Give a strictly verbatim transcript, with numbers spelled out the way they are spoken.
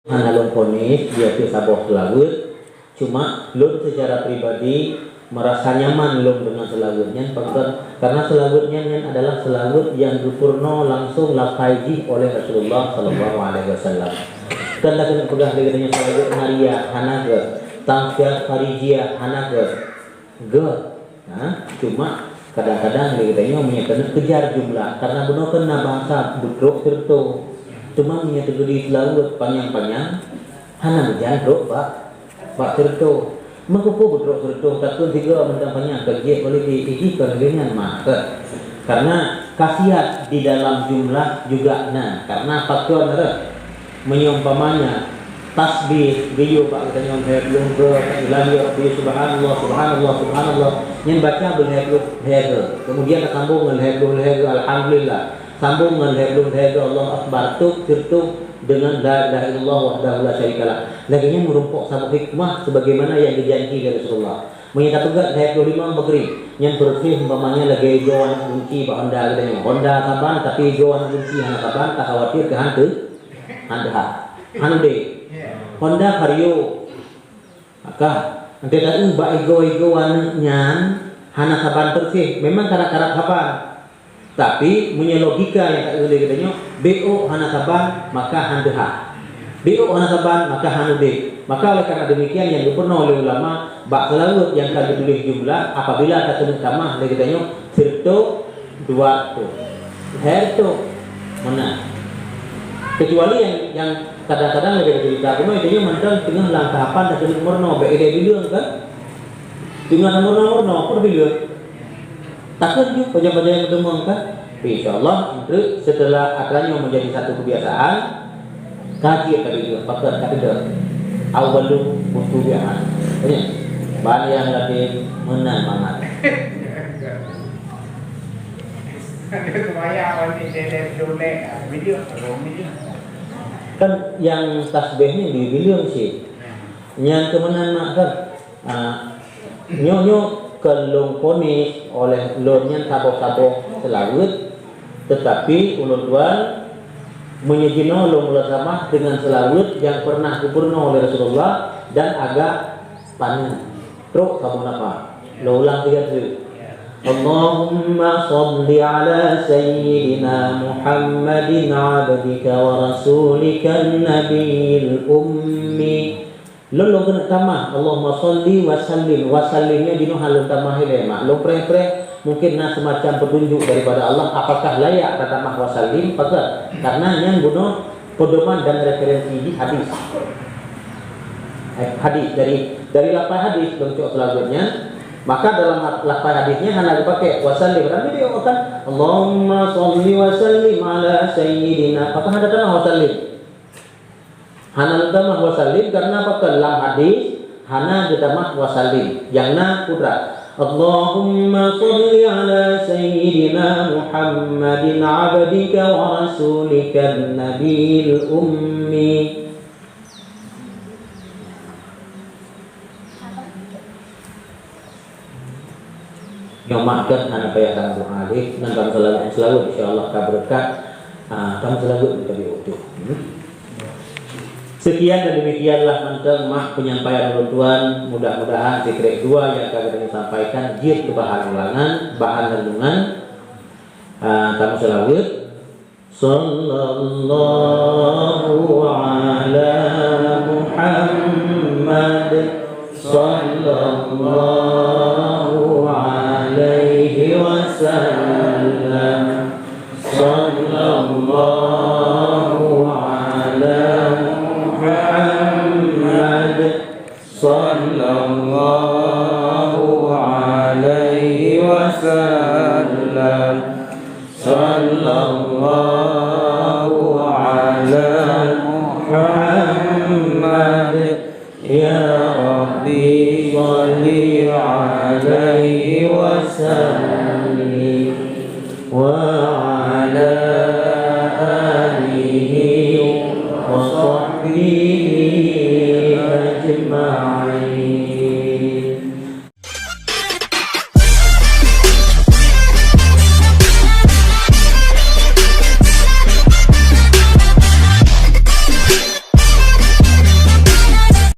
Hana lôn ponis dia tu saboh seulaweuet, cuma lôn secara pribadi merasa nyaman lôn deungon seulaweuet nyan, pakon? Karena seulaweuet nyan, nyan adalah seulaweuet nyang geupeurunoe langsung lafai jih oleh Rasulullah sallallahu alaihi wasallam. Kan dah keuneuk peugah lé geutanyoe seulaweuet Maria hana geuh, Tawfiqah Farijiyah hana geuh. Geuh. Ha, cuma kadang-kadang lé geutanyoe meunyoe keuneuk kejar jumlah, karena bunoe kan na bahasa beutrok seureutoh. Cuma meunyoe teukeudi seulaweuet panyang-panyang, hana meujan trok bak, bak seureutoh. Meukeupeu beutrok seureutoh takheun sigoe mantong panyang, ka jeuet boleh di, iji kon lagée nyan mah, kan? Karena khasiat di dalam jumlah juga na, karena pakon rot. Meunyoe umpamanya tasbih geuyue bak geutanyoe lhée ploh goe, ka ilahiyah Rabbi, subhanallah, subhanallah, subhanallah, nyan baca beulhée ploh lhée goe. Kemudian tasambong ngon lhée ploh lhée goe alhamdulillah, sambong ngon lhée ploh lhée goe Allahu akbar, trok seureutoh deungon la ilaha illallah wahdahu la syarikalah. Lagée nyan meurumpok saboh hikmah sebagaimana nyang geujanji lé Rasulullah. Meunyoe tapeugah lhée ploh limong Magrib, nyan peureusih umpamanya lagée igoe aneuk gunci bak honda geutanyoe. Honda saban, tapi igoe aneuk gunci hana saban, takhawatir keu han teu-, han teuhah. Han udeb. Honda Vario. Maka, enteuk taeu bak igoe-igoe aneuk nyan hana saban peureusih. Memang karab-karab saban. Tapi, meunyoe logika nyang ka lé geutanyoe, B O hana saban, maka han teuhah. B O hana saban, maka han udeb. Maka oleh karena demikian, nyang geupeurunoe lé ulama, bak seulaweuet nyang ka geutuléh jumlah, apabila ka keuneuk tamah lé geutanyoe, seureutoh, dua reutôh, lhée reutôh, meunan. Kecuali nyang, nyang kadang-kadang lagée cerita bunoe, geutanyoe mantong teungoh lam tahapan takeuneuk meurunoe, bék ilée bileueng kan? Teungoh tameurunoe-meurunoe, peue bileueng? Takheun ju pajan-pajan nyang meuteumong kan? Tapi insya Allah, enteuk setelah atra nyoe menjadi satu kebiasaan, kaji tadi juga pakon tadi dah. Awwalu mutubi'an. Ya. Ban nyang lagi meunan mangat. Kan yang tasbih ni di bileueng sih. Nyan keuh meunan mak kan. Ah, nyoe-nyoe kon lôn ponis oleh lôn nyan saboh-saboh seulaweuet, teutapi ulôn tuan meunyoe jinoe lôn meutamah deungon seulaweuet nyang pernah geupeurunoe lé Rasulullah dan agak paneuk. Trok saboh nafah. Lôn ulang tiga kali. Allahumma shalli ala sayyidina Muhammadin abdika wa rasulika nabiyil ummi. Lôn lôn keuneuk tamah, Allahumma shalli wa sallim. Wa sallim nyoe jinoe han lôn tamah ilée mak. Lôn preh-preh, mungkin na semacam petunjuk daripada Allah apakah layak tatamah wa sallim, pakon? Karena nyan bunoe pedoman dan referensi di hadis. Eh, hadis dari, dari lafai hadis lôn cok seulaweuet nyan. Maka dalam lafai hadis nyan hana geupaké wa sallim. Tapi dia katakan, Allahumma shalli wa sallim ala sayyidina. Pakon hana tamah wa sallim? Hana geutamah wa sallim karena pakon lam hadis hana geutamah wa sallim. Nyang na putra. Allahumma shalli ala sayyidina Muhammadin abdika wa rasulika nabiyil ummi. Nyoe mak kan hana payah tameudoa lé, nang tameuseulaweuet, seulaweuet insya Allah ka beureukat, ah, tameuseulaweuet meutabeuet utuh. Hmm. Sekian dan demikianlah mantong mak penyampaian ulôn tuan, mudah-mudahan sikrek dua nyang ka geutanyoe sampaikan jeuet keu bahan ulangan, bahan renungan, ah, tameuseulaweuet. Sallallahu ala Muhammad, sallallahu alaihi wasallam, sallallahu ala Muhammad, sallallahu alaihi wasallam. Sallallahu ala Muhammad. Ya Rabbi, shalli alaihi wa sallim.